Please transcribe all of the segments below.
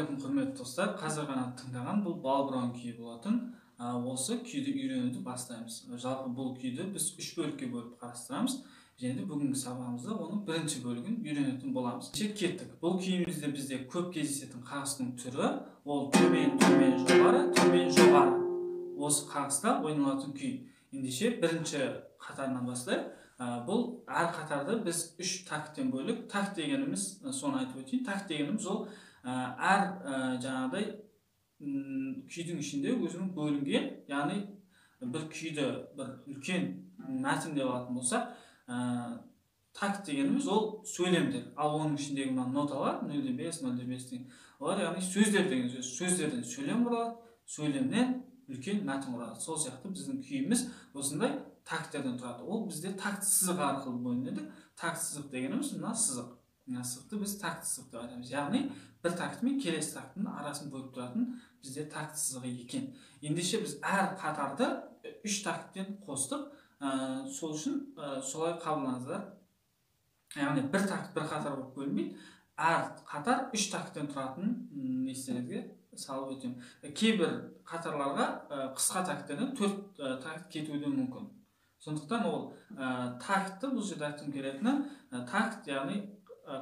Ассалаумағалейкум, құрметті достар. Қазір ғана тыңдаған бұл балбырауын күйі болатын. Осы күйді үйренуді бастаймыз. Жалпы бұл күйді біз үш бөлікке бөліп қарастырамыз. Және де бүгінгі сабағымызда оның бірінші бөлігін үйренетін боламыз. Кеттік. Бұл күйімізде бізде көп кездесетін қағыстың түрі ол төмен, төмен, жоғары, төмен, жоғары. Осы қағыста ойналатын күй. Ендеше бірінші қатарынан бастайық. Бұл әр қатарды біз үш такттен бөлік. Такт дегеніміз, соны айтып өтейін, такт дегеніміз ол әр жаңағыдай күйдің ішінде өзінің бөлінген, яғни бір күйді бір үлкен мәтін деп алатын болсақ, такт дегеніміз ол сөйлемдер. Ал оның ішіндегі мына ноталар 0,5, 0,5 деген, олар яғни сөздер деген сөз. Сөздерден сөйлем құралады, сөйлемнен үлкен мәтін құралады. Сол сияқты біздің күйіміз осындай такттерден тұрады. Ол бізде такт сызығы арқылы бөлінеді. Такт сызық дегеніміз мына сызық. Мына сызықты біз такт сызық деп айтамыз. Яғни бір такт мен келесі тактының арасын бөліп тұратын бізде такт сызығы екен. Ендеше біз әр қатарды үш такттен қостық. Сол үшін солай қабылдаңыздар. Яғни бір такт бір қатар болып бөлінбейді. Әр қатар үш такттен тұратын естеріңізге салып өтемін. Кейбір қатарларға қысқа такттерден 4 такт кетуі де мүмкін. Сондықтан ол тактты бұл жерде айтқым келетіні, такт яғни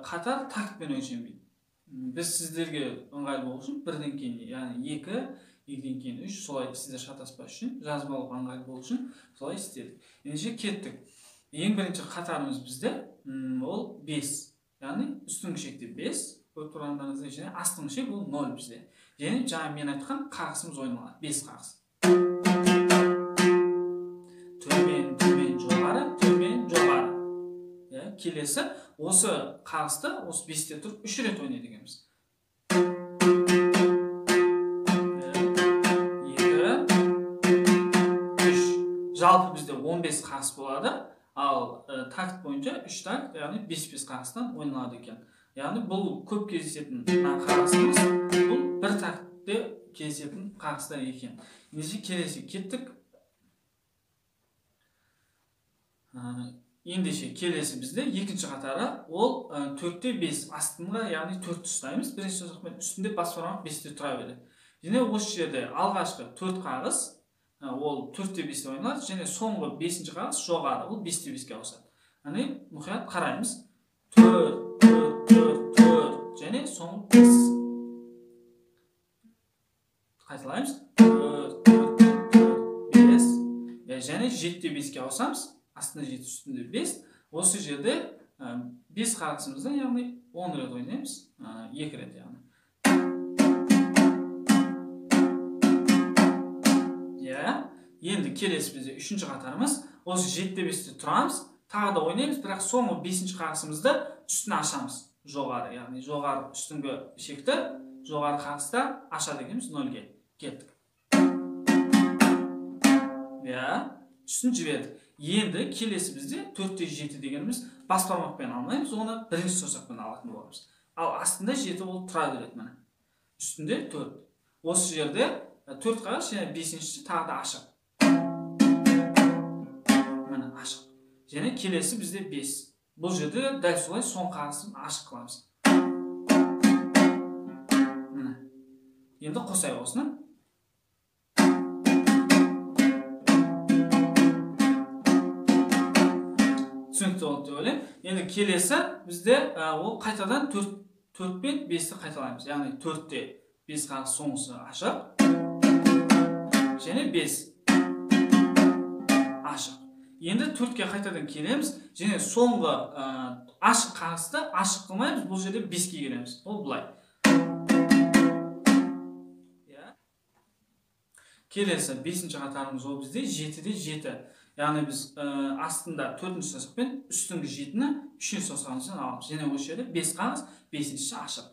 қатар тактпен өлшенбейді. Біз сіздерге ыңғайлы болу үшін бірден кейін, яғни 2, екіден кейін 3, солай сіздер шатаспас үшін, жазып алуға ыңғайлы болу үшін солай істедік. Ендеше кеттік. Ең бірінші қатарымыз бізде ол 5. Яғни үстіңгі шекте 5, көріп тұрғандарыңыздай, және астыңғы шек ол 0 бізде. Және жаңа мен айтқан қағысымыз ойналады, 5 қағыс. Төмен, төмен, жоғары, төмен, жоғары. Келесі осы қағысты осы 5-те тұрып 3 рет ойнайды екенбіз. 2, 3. Жалпы бізде 15 қағыс болады. Ал такт бойынша 3 такт, яғни 5-5 қағыстан ойналады екен. Яғни бұл көп кездесетін қағысымыз, бұл бір тактте кездесетін қағыстар екен. Ендеше келесі кеттік. Ендеше келесі бізде екінші қатары ол 4-те 5 астыңғы, яғни 4-ті ұстаймыз. Бірінші саусақпен үстінде бас бармақ 5-те тұра береді. Және осы жерде алғашқы 4 қағыс ол 4-те 5-те ойналады, және соңғы 5-ші қағыс жоғары, ол 5-те 5-ке ауысады. Яғни мұқият қараймыз. 4, 4, 4, 4 және соңғы 5. Қайталаймыз. 4, 4, 4, 5. Және 7-те 5-ке ауысамыз. Астында 7, үстінде 5. Осы жерде 5 қағысымызда, яғни 10 рет ойнаймыз, 2 рет яғни. Енді келесі бізде үшінші қатарымыз. Осы 7-те 5-те тұрамыз, тағы да ойнаймыз, бірақ соңғы 5-ші қағысымызды үстін ашамыз. Жоғары, яғни жоғары үстіңгі шекті жоғары қағыста ашады екенбіз 0-ге. Кеттік. Үстін жібердік. Енді келесі бізде 4-те 7 дегеніміз бас бармақпен алмаймыз, оны бірінші саусақпен алатын боламыз. Ал астында 7 ол тұра береді міне. Үстінде 4. Осы жерде 4 қағыс және 5-ші тағы да ашық. Міне ашық. Және келесі бізде 5. Бұл жерде дәл солай соң қағысын ашық қыламыз. Міне. Енді қосайық осыны. Түсінікті болды деп ойлаймын. Енді келесі бізде ол қайтадан 4 пен 5-ті қайталаймыз. Яғни 4-те 5 қағыс соңғысы ашық. Және 5 ашық. Енді 4-ке қайтадан келеміз. Және соңғы ашық қағысты ашық қылмаймыз. Бұл жерде 5-ке келеміз. Ол былай. Келесі 5-ші қатарымыз ол бізде 7-де 7. Яғни біз астында 4-ші саусақпен үстіңгі 7-ні 3-ші саусағымыздан аламыз. Және осы жерде 5 қағыс, 5-ші ашық.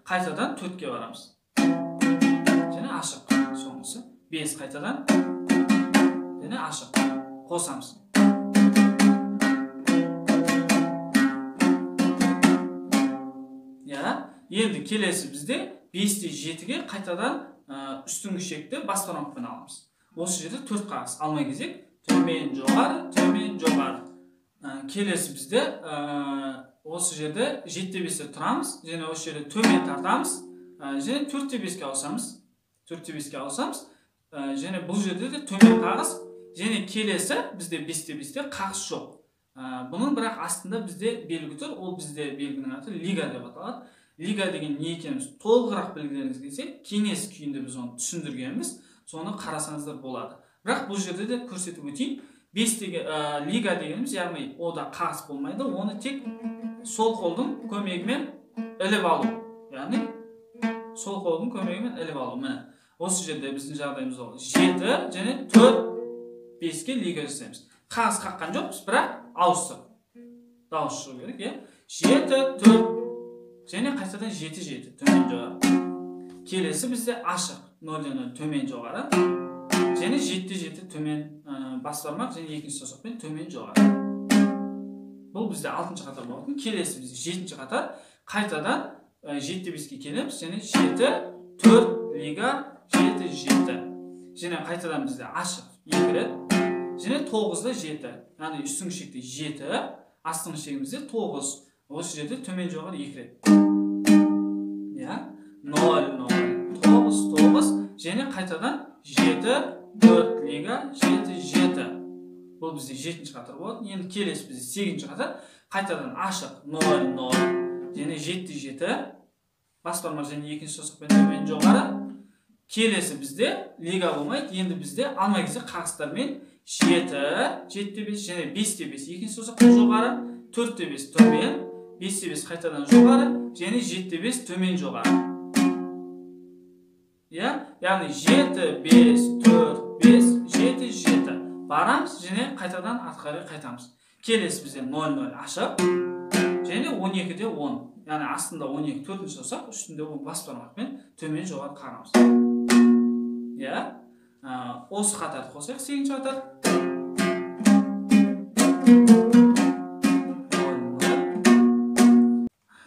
Қайтадан 4-ке барамыз. Және ашық. Соңғысы 5 қайтадан. Және ашық. Қосамыз. Енді келесі бізде 5-те 7-ге қайтадан үстіңгі шекті бас бармақпен аламыз. Осы жерде 4 қағыс алма кезек төмен жоғары, төмен жоғары. Келесі бізде Осы жерде 7-те 5-те тұрамыз, және осы жерде төмен тартамыз, және 4-те 5-ке ауысамыз. 4-те 5-ке ауысамыз, және бұл жерде де төмен қағыс, және келесі бізде 5-те 5-те қағыс жоқ. Бұның бірақ астында бізде белгі тұр, ол бізде белгінің аты лига деп аталады. Лига деген не екенін толығырақ білгілеріңіз келсе, кеңес күйінде біз оны түсіндіргенбіз, соны қарасаңыздар болады. Бірақ бұл жерде де көрсетіп өтейін, 5 деген лига дегеніміз, яғни ода қағыс болмайды, оны тек сол қолдың көмегімен іліп алу. Яғни сол қолдың көмегімен іліп алу. Міне, осы жерде біздің жағдайымыз ол 7 және 4 5-ке лига жасаймыз. Қағыс қаққан жоқпыз, бірақ ауыстық. Дауыс шығу керек, иә? 7 4 және қайтадан 7 7 төмен жоғары. Келесі бізде ашық 0-0 төмен жоғары. Және 7-7 төмен бас бармақ және екінші саусақпен төмен жоғары. Бұл бізде 6-шы қатар болатын. Келесі бізде 7-ші қатар. Қайтадан 7-5-ке келеміз және 7-4 лига 7-7. Және қайтадан бізде ашық 2 рет. Және 9-да 7. Яғни үстіңгі шекте 7, астыңғы шегімізде 9. Осы жерде төмен жоғары 2 рет. Иә? 0 0 9 9 және қайтадан 7 4 лига 7 7. Бұл бізде 7-ші қатар болады. Енді келесі бізде 8-ші қатар. Қайтадан ашық 0 0 және 7 7. Бас бармақ және екінші саусақпен төмен жоғары. Келесі бізде лига болмайды. Енді бізде алма кезек қағыстармен 7 7 5 және 5 5 екінші саусақпен жоғары, 4 5 төмен, 5 5 қайтадан жоғары және 7 5 төмен жоғары. Иә, яғни 7 5 4 5 7 7 барамыз және қайтадан артқа қарай қайтамыз. Келесі бізде 0 0 ашық және 12-де 10. Яғни астында 12 төртінші саусақ, үстінде 10 бас бармақпен төмен жоғары қарамыз. Иә, осы қатарды қосайық, 8-ші қатар.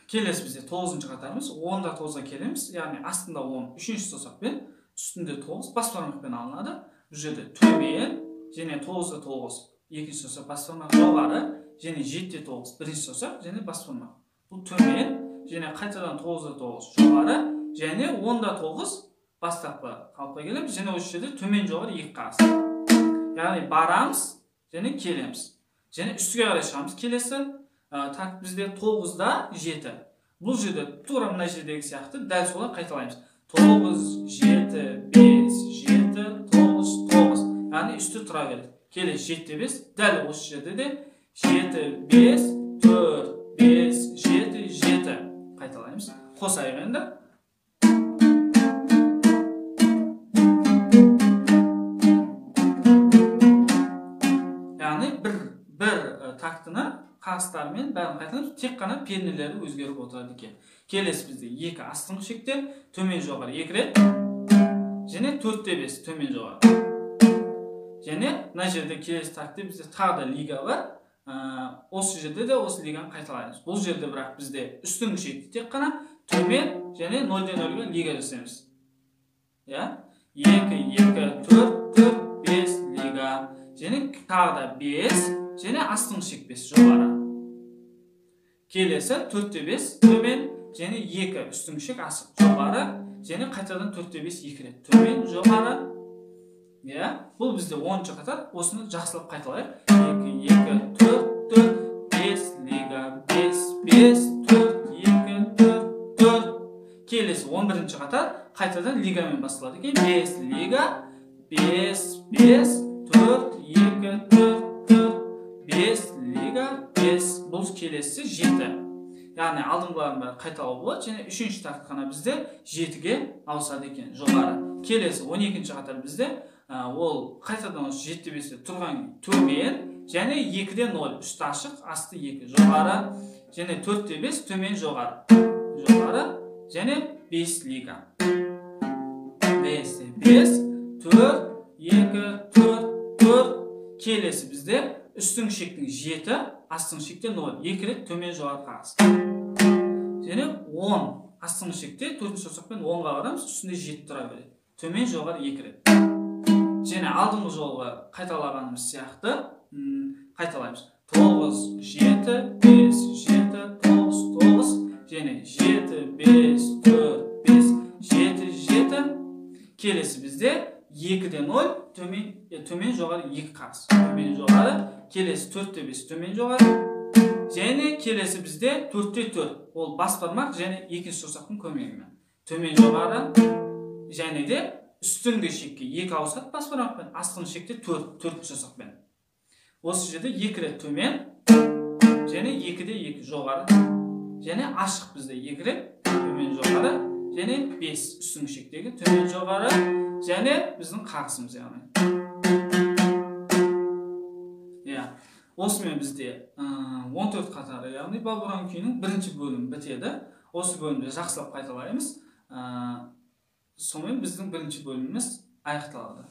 Келесі бізде 9-шы қатарымыз, 10-да 9-ға келеміз, яғни астында 10, үшінші саусақпен, үстінде 9, бас бармақпен алынады. Бұл жерде төмен, және 9-да 9, екінші саусақ бас бармақ жоғары, және 7-де 9, бірінші саусақ және бас бармақ. Бұл төмен, және қайтадан 9-да 9 жоғары, және 10-да 9 бастапқы қалыпқа келеміз, және осы жерде төмен жоғары 2 қағыс. Яғни барамыз және келеміз. Және үстіге қарай шығамыз. Келесі так бізде 9-да 7. Бұл жерде тура мына жердегі сияқты дәл солай қайталаймыз. 9, 7, 5, 7, 9, 9. Яғни үсті тұра береді. Келесі 7, 5. Дәл осы жерде де 7, 5, 4, 5, 7, 7. Қайталаймыз. Қосайық енді. Яғни бір тактыны қағыстармен бәрін қайталаймыз, тек қана пернелері өзгеріп отырады екен. Келесі бізде 2 астыңғы шекте төмен жоғары 2 рет және 4-те 5 төмен жоғары. Және мына жерде келесі тактте бізде тағы да лига бар. Осы жерде де осы лиганы қайталаймыз. Бұл жерде бірақ бізде үстіңгі шекте тек қана төмен және 0-0-ге лига жасаймыз. Иә? 2 2 4 4 5 лига. Және тағы да 5 және астыңғы шек 5 жоғары. Келесі 4-те 5 төмен және 2 үстіңгі шек асық жоғары және қайтадан 4-те 5 2 рет төмен жоғары. Иә, бұл бізде 10-шы қатар. Осыны жақсылап қайталайық. 2 2 4 4 5 лига 5 5 4 2 4 4. Келесі 11-ші қатар қайтадан лигамен басталады екен. 5 лига 5 5 4 2 4 4 5 лига 5. Бұл келесі 7. Яғни алдыңғылардың бәрі қайталау болады және 3-ші такт қана бізде 7-ге ауысады екен жоғары. Келесі 12-ші қатар бізде ол қайтадан осы 7-те 5-те тұрған төмен және 2-де 0, үсті ашық, асты 2 жоғары және 4-те 5 төмен жоғары. Жоғары және 5 лига. 5-те 5 4 2 4 4. Келесі бізде үстіңгі шектің 7, астыңғы шекте 0. 2 рет төмен жоғары қағыс. Және 10, астыңғы шекте 4-ші саусақпен 10-ға барамыз, үстінде 7 тұра береді. Төмен жоғары 2 рет. Және алдыңғы жолғы қайталағанымыз сияқты қайталаймыз. 9, 7, 5, 7, 7, 9, 9 және 7, 5, 4, 5, 7, 7. Келесі бізде 2-де 0, төмен жоғары 2 қағыс. Төмен жоғары, келесі 4-те 5, төмен жоғары. Және келесі бізде 4-те 4, ол бас бармақ және екінші саусақтың көмегімен. Төмен жоғары және де үстіңгі шекке 2 ауысады бас бармақпен, астыңғы шекте 4, төртінші саусақпен. Осы жерде 2 рет төмен және 2-де 2 жоғары. Және ашық бізде 2 рет төмен жоғары және 5 үстіңгі шектегі төмен жоғары және біздің қағысымыз яғни. Иә, осымен бізде 14 қатары, яғни балбырауын күйінің бірінші бөлімі бітеді. Осы бөлімді жақсылап қайталаймыз. Сонымен біздің бірінші бөліміміз аяқталады.